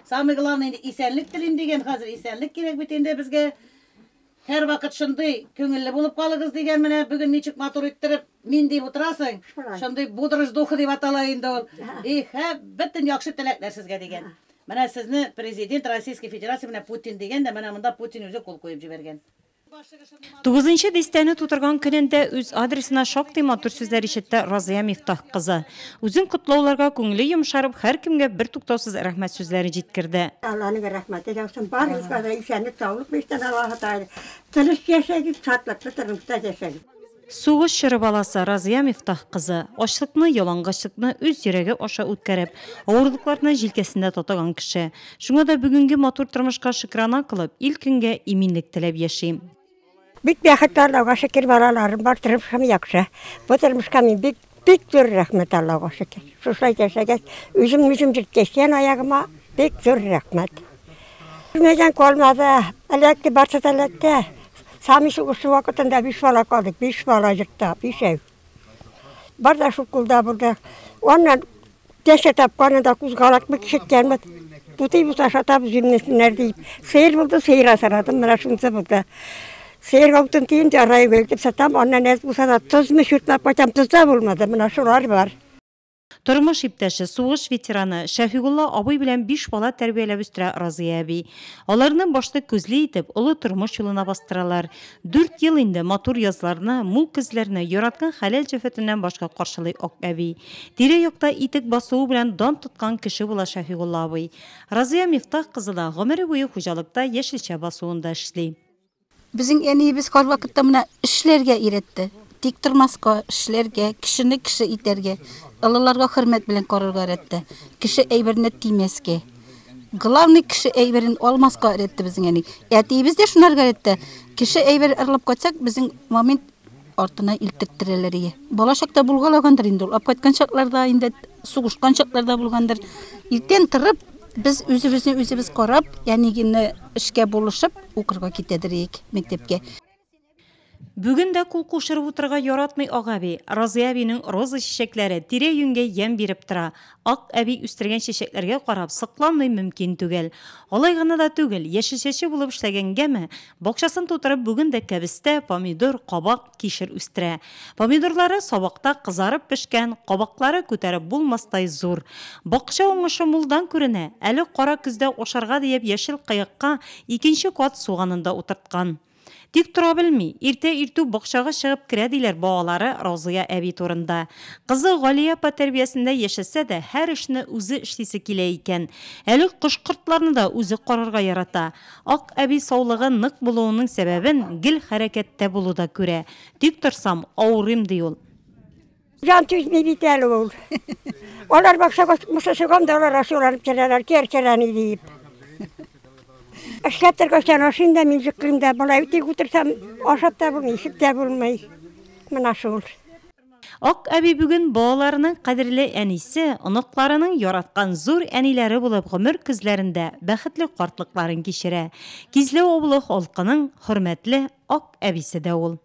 Самый главный инде исәнлек телим дигән, хәзер исәнлек кирәк бит инде безгә. Һәрвакыт шундый күңелле булып калыгыз дигән, менә бүген ничек матур иттереп мин дип утырасың, шундый бодрость духа дип атала инде ул. И һә бөтен яхшы теләкләр сезгә дигән. Менә сезне президент Российской Федерации менә Путин дигән дә, менә монда Путин үзе кул куеп җибәргән. Тугызынчы дистәне тутырган көнендә үз адресына шактый матур сүзләр ишетте Разыя Мифтах кызы. Үзен котлауларга күңеле йомшарып, һәркемгә бертуктаусыз рәхмәт сүзләре җиткерде. Алланың рәхмәте яусын, барыгызга да исәнлек, саулык бирсен Аллаһы Тәгалә. Тыныч яшәгез, шатлыклы тормышта яшәгез. Сугыш чоры баласы Разыя Мифтах кызы, ачлыкны, ялангачлыкны үз йөрәге аша үткәреп, авырлыкларны җилкәсендә татыган кеше. Шуңа да бүгенге матур тормышка шөкрана кылып, ил-көнгә иминлек теләп яши. Бик бәхетле, Аллага шөкер, балаларым бар, тормышым яхшы. Бу тормышка мин бик, бик зур рәхмәт, Аллага шөкер. Шушылай яшәгәч, үзем үзем җиткәчтән аягыма бик зур рәхмәт. Күрмәгән калмады, эләкте, барсы да эләкте. Сами сугышы вакытында биш бала калдык, биш бала йортта, бишәү. Бар да шул кулда булды. Аннан тәшә тапканын да кузгалак бик ишеткәнбез. Тутый булса ашатабыз, үлмәсеннәр дип. Сыер булды, сыер асрадым, менә шунысы булды. Сыерга утын тиен, районга илтеп сатам, аннан әз булса да тозмы чүртмәп кайтам, тоз да булмады, менә шулар бар. Тормыш иптәше, сугыш ветераны Шәфигулла абый белән биш бала тәрбияләп үстерә Разыя әби. Аларны башты күзле итеп, олы тормыш юлына бастыралар. Дүрт ел инде матур язларны, мул көзләрне яраткан хәләл җефетеннән башка каршылый Ак әби. Тирә-якта итек басуы белән дан тоткан кеше була Шәфигулла абый. Разыя Мифтах кызы да гомере буе хуҗалыкта яшелчә басуында эшли. Безнең әниебез һәрвакытта менә эшләргә өйрәтте. Тик тормаска, эшләргә, кешене кеше итәргә, олыларга хөрмәт белән карарга өйрәтте. Кеше әйберенә тимәскә. Главный кеше әйберен алмаска өйрәтте безнең әни. Әтиебез дә шунарга өйрәтте. Кеше әйбер ырлап кайтсак, безнең момент артына илттертерәләр ие. Бала чакта булгалагандыр инде ул. Алып кайткан чакларда инде сугышкан чакларда булгандыр. Иртән торып, без үзебезне үзебез карап, әнигене эшкә булышып, укырга китәдер идек мәктәпкә. Бүген дә кул кушырып утырырга яратмый Ак әби. Разыя әбинең роза чәчәкләре тирә-юньгә ямь биреп тора. Ак әби үстергән чәчәкләргә карап сокланмый мөмкин түгел. Алай гына да түгел, яшелчәче булып эшләгәнгәме, бакчасын тутырып бүген дә кәбестә, помидор, кабак, кишер үстерә. Помидорлары сабакта кызарып пешкән, кабаклары күтәреп булмастай зур. Бакча уңышы мулдан күренә, әле кара көздә ашарга диеп яшел кыякка икенче кат суганын да утырткан. Тик тора белми, иртә иртүк бакчага чыгып керә, диләр балалары Раузыя әби турында. Кызы Галия апа тәрбиясендә яшәсә дә, һәр эшне үзе эшлисе килә икән. Әле кош-кортларны да үзе карарга ярата. Ак әби саулыгы нык булуының сәбәбен гел хәрәкәттә булуда күрә. Тик торсам, авырыйм, ди ул. Җан түзми бит әле ул. Алар бакчага чыкмаса чыгам да, алар ачуланып керәләр, кер керәни диеп. Эшләп торгач, ашыйм да, мин йоклыйм да. Болай тик утырсам, ашап та булмый, эчеп тә булмый. Менә шул. Ак әби бүген балаларының кадерле әнисе, оныкларының яраткан зур әниләре булып гомер көзләрендә бәхетле картлыкларын кичерә. Кизләү авылы халкының хөрмәтле Ак әбисе дә ул.